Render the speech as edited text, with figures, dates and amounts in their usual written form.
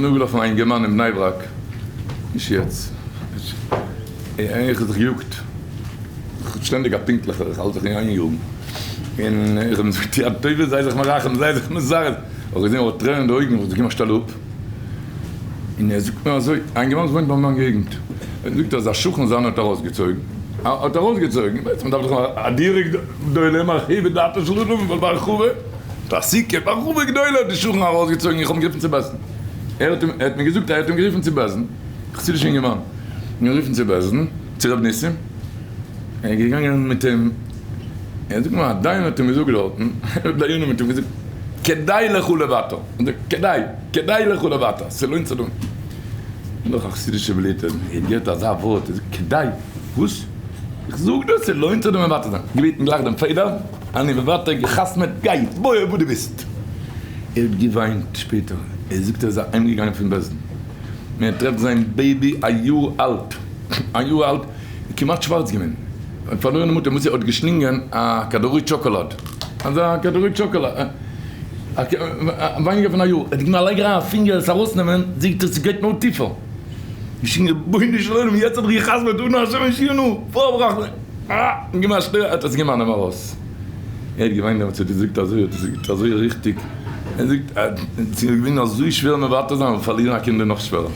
נאכגעלאפן א אינגערמאן אין בני ברק, נישט יעצט, איך האב זיך געיאגט, איך בין שטענדיג א פונקטליכער, איך האלט זיך אין איין יאגן, און איך האב אים געזאגט יא טובה זיי זיך מרחם, זיי זיך מזרז, איך האב געזען ער האט טרערן אין די אויגן, איך האב זיך געגעבן א שטעל אפ, און ער זאגט מיר אזוי, א אינגערמאן וואס וואוינט ביי מיין געגנט, ער זאגט אז א שכן זיינער האט ארויסגעצויגן, האט ארויסגעצויגן, ווייסט מען דארף דאך א דירה גדולה, מרחיבה דעתו של אדם, אבל בהרחבה. תעסוקה, בהרחבה גדולה האט די שכן ארויסגעצויגן, איך האב אים גערופן צו בית דין, ער האט ער האט מיר געזאגט אז ער האט אים גערופן צו בית דין, חסידישע אינגערמאן, אים גערופן צו בית דין, צו ר' ניסים, ער איז געגאנגען מיט אים, ער זאגט מיר א דיין האט אים געזאגט דארטן, דיינים האט אים געזאגט כדאי לך לוותר, ער זאגט כדאי, כדאי לך לוותר, ס'לוינט זיך דא, נאך א חסידישע בלוט, ער האט געהערט אזא ווארט, ער זאגט כדאי, וואס? איך זאג דיר ס'לוינט זיך דא מוותר זיין, געביטן גלייך דעם פעדער. אני מוותר געחתמעט גיי בוי אויף וואו דו ביסט. ער האט געוויינט שפעטער, ער זאגט ער איז אהיים געגאנגען פון בית דין און ער טרעפט זיין baby א יאר אלט, א יאר אלט, כמעט שווארץ געווען, פארלוירענע מוטער, וואס ער האט געשלינגען א כדורי טשאקאלאד, אזא כדורי טשאקאלאד, ווייניגער פון א יאר, ער האט געגעבן א לייג אריין א פינגער עס ארויסנעמען, זעהט ער ס'גייט נאר טיפער, געשריגן רבונו של עולם יעצט האב איך געחתמעט אנא השם הושיעה נא, פארבראכן. אה! געמאכט שטער האט עס געמאן אים ארויס. ער האט געוויינט דעמאלטס האט ער געזאגט אזוי האט ער געזאגט אזוי ריכטיג ער זאגט אז ס'איז געווען אזוי שווער מוותר זיין אבער פארלירן א קינד איז נאך שווערער.